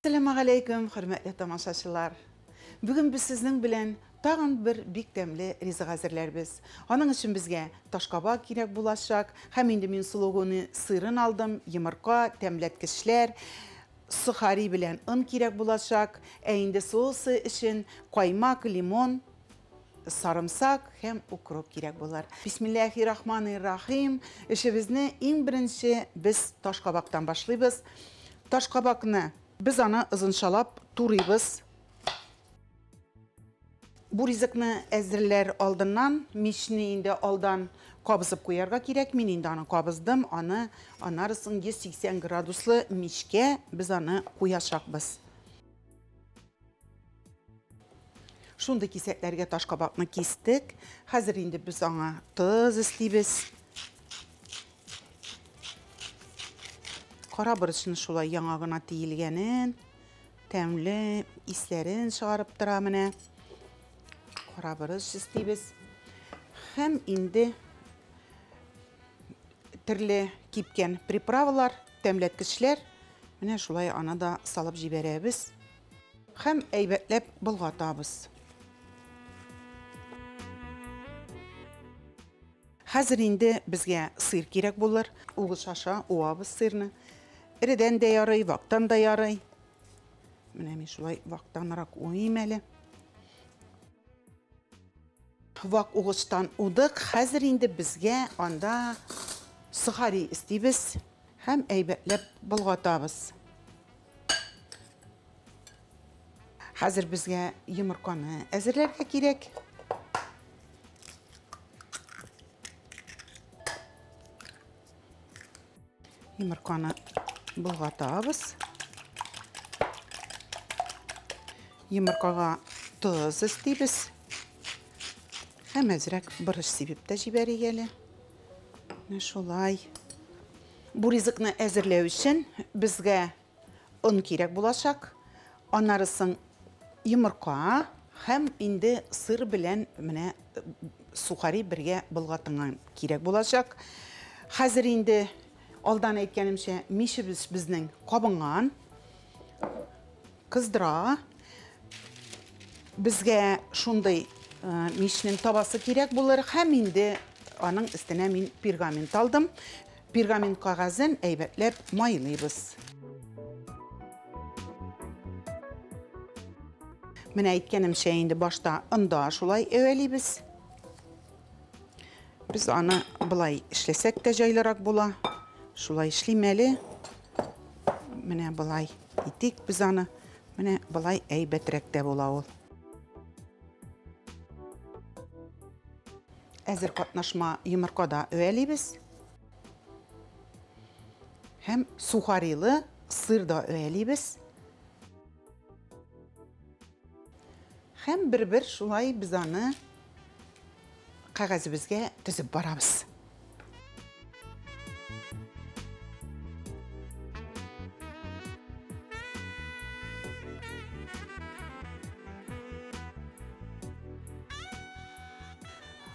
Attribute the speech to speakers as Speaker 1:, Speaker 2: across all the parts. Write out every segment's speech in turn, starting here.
Speaker 1: Әссәламегаләйкүм, хөрмәтле тамашачылар! Бүген без сезнең белән тагын бер бик тәмле ризык әзерләрбез. Аның өчен безгә ташкабак кирәк булачак. Һәм инде мин сулугуни сырын алдым, йомырка, тәмләткечләр, сухари белән он кирәк булачак. Ә инде соусы өчен каймак, лимон, сарымсак һәм укроп кирәк булыр. Бисмиллахи рахмани рахим. Эшебезне иң беренче без ташкабактан башлыйбыз. Ташкабакны без аны озынчалап турыйбыз. Бу ризыкны әзерләр алдыннан мичне инде алдан кабызып куярга кирәк. Мин инде аны кабыздым. Аны аннары соң 180 градуслы мичкә без аны куячакбыз. Шундый кисәкләргә ташкабакны кистек. Хәзер инде без аңа тоз өстибез. Кара борычны шулай яңа гына тиелгәнен, тәмле исләрен чыгарып тора менә. Кара борыч өстибез. Һәм инде төрле кипкән приправалар, тәмләткечләр, менә шулай аны да салып җибәрәбез. Һәм әйбәтләп болгатабыз. Хәзер инде безгә сыр кирәк булыр. Угыч аша уабыз сырны. Эредән дә ярый, вактан да ярый. Менә мин шулай вактанрак уыйм әле. Вак угычтан удык. Хәзер инде безгә анда сухари өстибез һәм әйбәтләп болгатабыз. Хәзер безгә йомырканы әзерләргә кирәк. Йомырканы болгатабыз. Йомыркага тоз өстибез. Һәм әзрәк борыч сибеп тә җибәрик әле. Менә шулай. Бу ризыкны әзерләү өчен безгә он кирәк булачак. Аннары соң йомырка һәм инде сыр белән менә сухари бергә болгатынган кирәк булачак. Хәзер инде алдан әйткәнемчә, мичебез безнең кабынган, кыздыра. Безгә шундый мичнең табасы кирәк булыр һәм инде аның өстенә мин пергамент алдым. Пергамент кәгазен әйбәтләп майлыйбыз. Менә әйткәнемчә инде башта онда шулай әвәлибез. Без аны былай эшләсәк тә җайлырак була. Шулай эшлим әле. Менә былай итик без аны. Менә былай әйбәтрәк тә була ул. Әзер катнашма йомыркада әвәлибез. Һәм сухарилы сыр да әвәлибез. Һәм бер-бер шулай без аны кәгазебезгә төзеп барабыз.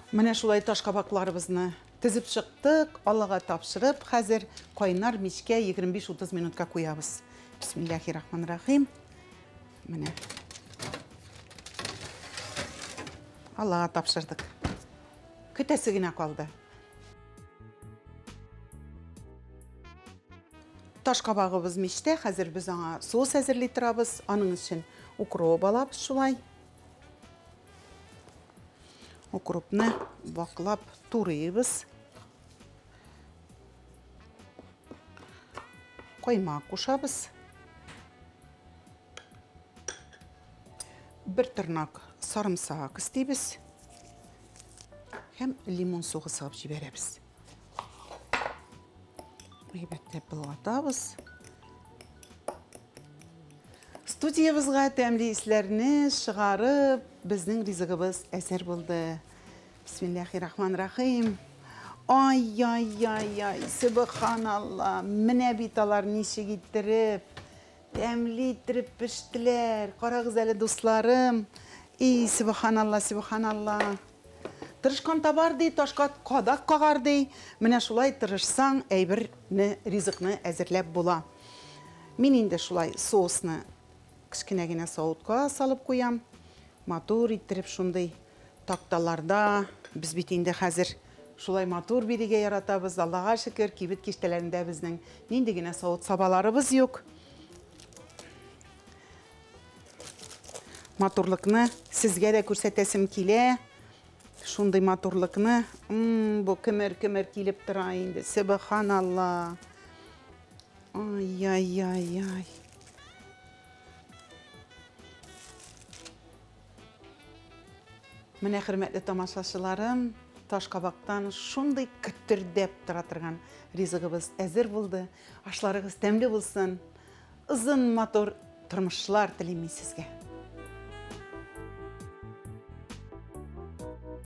Speaker 1: Менә шулай ташкабакларыбызны төзеп чыктык, Аллага тапшырып, хәзер кайнар мичкә 25-30 минутка куябыз. Бисмиллахи-рахмани-рахим. Менә. Аллага тапшырдык. Көтәсе генә калды. Ташкабагыбыз мичтә, хәзер без аңа соус әзерли торабыз. Аның өчен укроп алабыз шулай. Укропны ваклап турыйбыз. Каймак кушабыз. Бер тырнак сарымсак өстибез. Һәм лимон сугы сыгып җибәрәбез. Әйбәтләп болгатабыз. Студиябызга тәмле исләрне чыгарып, безнең ризыгыбыз әзер булды. Бисмиллахи-рахмани-рахим. Ай-яй-яй-яй, сөбханалла. Менә бит алар ничек иттереп, тәмле иттереп пештеләр. Карагыз әле, дусларым. И, сөбханалла, сөбханалла. Тырышкан табар ди, ташка кадак кагар ди. Менә шулай тырышсаң, әйберне, ризыкны әзерләп була. Мин инде шулай соусны кечкенә генә савытка салып куям. Матур иттереп шундый такталарда. Без бит инде хәзер шулай матур бирегә яратабыз. Аллага шөкер, кибет киштәләрендә безнең нинди генә савыт-сабаларыбыз юк. Матурлыкны сезгә дә күрсәтәсем килә. Шундый матурлыкны, бу кемер-кемер килеп тора инде. Сөбханалла. Ай-яй-яй-яй. Менә, хөрмәтле тамашачыларым, ташкабактан шундый көттердәп тора торган ризыгыбыз әзер булды. Ашларыгыз тәмле булсын. Озын матур тормышлар телим мин сезгә.